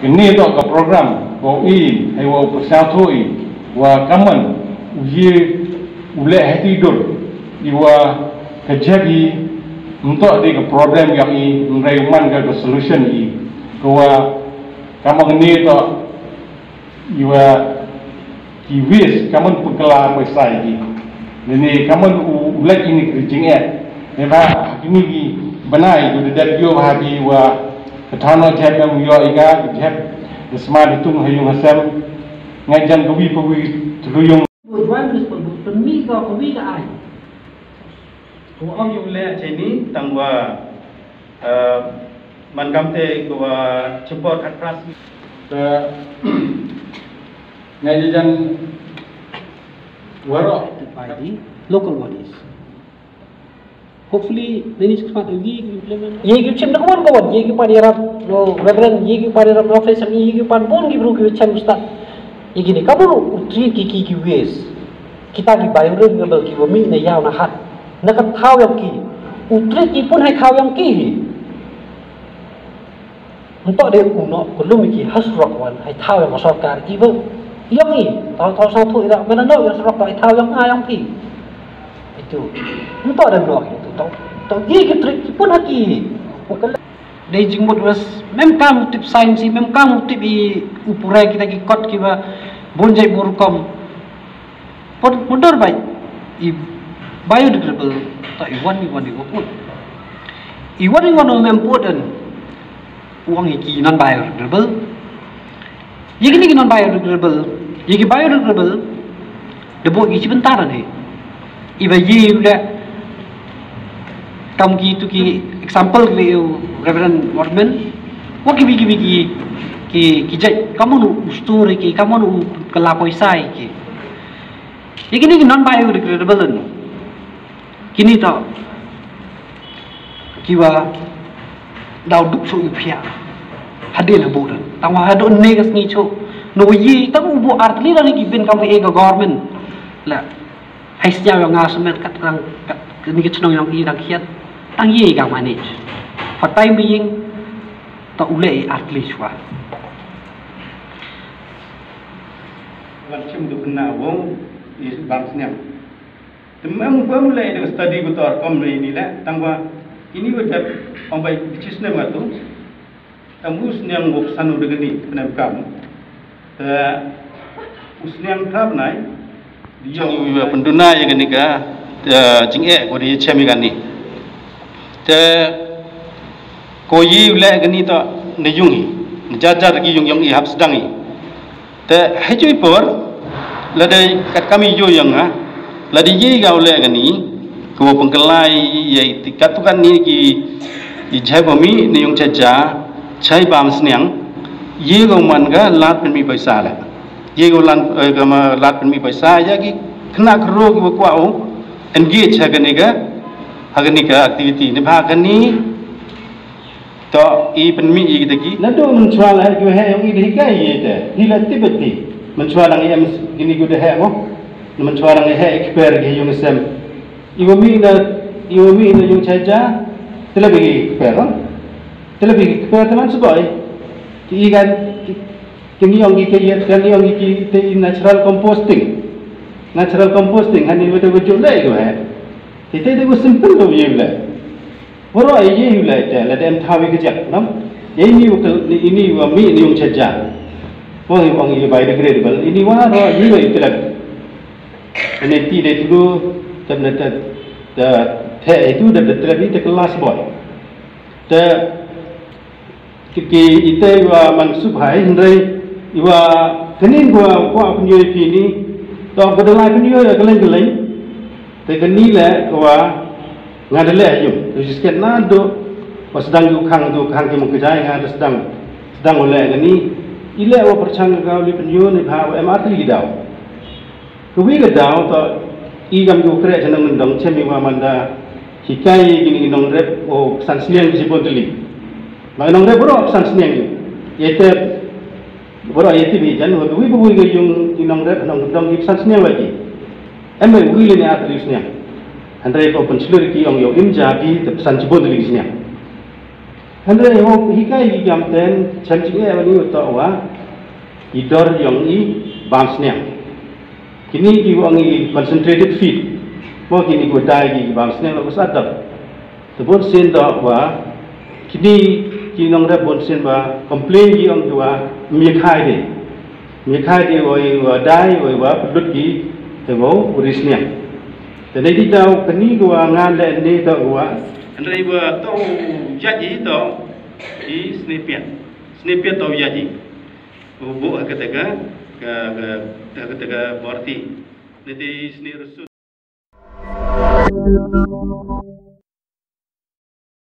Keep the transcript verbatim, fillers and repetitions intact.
Kani toh ka program wow i, hei wow pyrchah thoh i, wa kammon u ye u leh hei ti dur, i wa ka jhep i, ym toh de ka problem yong i, ym rei man ka, ka solution i, ka wa kammon kani toh i wa ki waste, kammon pynkylla poisa i. Ni ni kammon u, u leh ini ki jingeh. Neibhah kini ki bnai u da dep yoh bha ki wa ka thano jhep em yoh i ka, ka jhep da sma da tung ha yung ha sem. Ngai jan ka wi pa wi tlu yung. Join Municipal Board, pynmih ka, ka wi ka ai. Ko ong yung leh chini tang wa, eh, man kam te ko wa chipor khat pras. Te ngai jan waroh by the local bodies. Hopefully, many six months will be implement. Ye ki chim da kawan kawan, ye ki pan yarap no Reverend, ye ki pan yarap no officer, ye ki pan bun ki bru ki chim start. Ye ki ni kamu u treat ki ki ki waste. Kita ki biodegradable ki wa mih na yaw na hat. Na ka thaw yong ki. U treat ki pun hei thaw yong ki hi. Ntok de u nok, ku lum ki ha surok wan, hei thaw yong sorkar, i bo. Yong i, thaw, thaw sang thu i da, mena nok yong surok, hei thaw yong nga yong phi. Itu. Ntok de nok, itu. Tau, tau, ye ki treat ki pun ha ki. Dei jingmut wes, mem kam u tip science, mem kam u tip i u pure kita ki kot ki ba, bun jait bun rukom. Pon, pon dor bai, i biodegradable, ta i wan, i wan, i wan pun. I wan, i wan, mem pun, u ong i ki non biodegradable. Ye kini ki non biodegradable, ye ki biodegradable, da bok ki chi bynta ni. I ba ye u le, kam ki tu ki example ki u Reverend Wortman, wa ki bi ki bi ki, ki, ki jait, kamu nu u store ki, kamu nu u kylla poisa ki. Ye kini ki non biodegradable ni. Kini toh ki wa daw duk suk i phiah. Hadien ha bok dan. Tang wa hadien ne ka sngi chok. No ye tang u bok ar tylli dan ki bin kam e ka government. La. Hei sñiaw yong nga semen kat tang, kat ni ka chnong yong i dang khian. Tang ye ka manage. For time being, toh u le i ar tylli chwa. Wan chim du kena wong i bang sñiaw. Te mem, mem le de study ko tor kom le ini le, tang wa ini wa dep ong bai bichis ne matu. Tang u sñiang wa san u de ni, pnem kam. Te u sñiang thap nai. Di yong u wa penduna ya kani ka, te jingeh ko di chem ya kani. Te ko yi u le kani toh ne yung i. Jar jar ki yung yong i hap sdang i. Te hei jui por, lada kat kam i yo yong nga, lada ye ka u le kani, ko pengkelai ye ti kat tu kat ni ki, i jai bomi ni yung chaja, chai bam sniang, ye ko man ka lat pynmih paisa le. Ye ko lan, eh, ka ma lat pynmih paisa, ya ki kena kero ki wa kwah u engage ha kani ka, ha kani ka activity. Ni ba kani, toh, i pynmih i kita ki. Naduh mynchwa la heh ki wa heh yong i da hikai i te. Hi la tip bad ti. Mynchwa dang i em kini ki da heh mo. Mynchwa dang i heh i kper ki yung sem. I wa mih na, i wa mih na yung chaja. Te la bi ki kper mo. Te la bi ki kper te man sboi. Ki i kan, ki, kini yong ki ka yet, kini yong ki te i natural composting. Natural composting, hani wa te wa juk le ki wa heh. Ki te te wa simple wa yem le. Waroh i ye u le te, la dem thaw i kjak, no? Ye ini wa kal-, ini wa mih ni yung chaja. Wa i ong i biodegradable, ini waroh i ye u tilak. Ini ti de tulu, tab na ta, ta, te itu de, de tilak i te kelas boy. Te, ki, ki ite wa man subhai, hynrei, i wa kenin wa, wa pynyoh i pini, to ko de lai pynyoh ya keleng keleng. Te kani le ko wa nga da leh yung. Te sisket naduh wa sdang u khang, u khang ki mong kjai nga da sdang, sdang u leh kani. I leh wa pyrchang ka u li pynyoh ni bha wa em ar tylli ki daw. Ka wi ka daw toh i kam ki u kreh cha nang myndong chem i wa man da hikai kini ki nongrep o psan sniang ki chibun tylli. Ma nongrep bro psan sniang ki. Ye te Waroh ye tip hi jan, wa wi ba wi ka yung i nongrep, nongrep dong i psan sniang wa ki. Em ba wi le ni ar tylli sniang. Hynrei ko pynchlur ki ong yow im ja ki te psan chibun tylli sniang. Hynrei hok hikai ki kam ten chem ching e wa ni u toh wa i dor yong i bam sniang. Kini ki wa ngi concentrated feed. Mo kini ko dai ki bam sniang la u sa dor. Te bun sien toh wa kini ki nongrep bun sien wa complain ki ong ki wa mi khai de. Mi khai de woi wa dai woi wa plut ki te wo u ri sniang. Te nei di tau kani ko wa ngan le ni toh wa. Hynrei wa toh u yaj i toh i snipiat. Snipiat toh u yaj i. U bu ha kata ka, ka, ka, ha kata ka borti. Nei di sni rusut.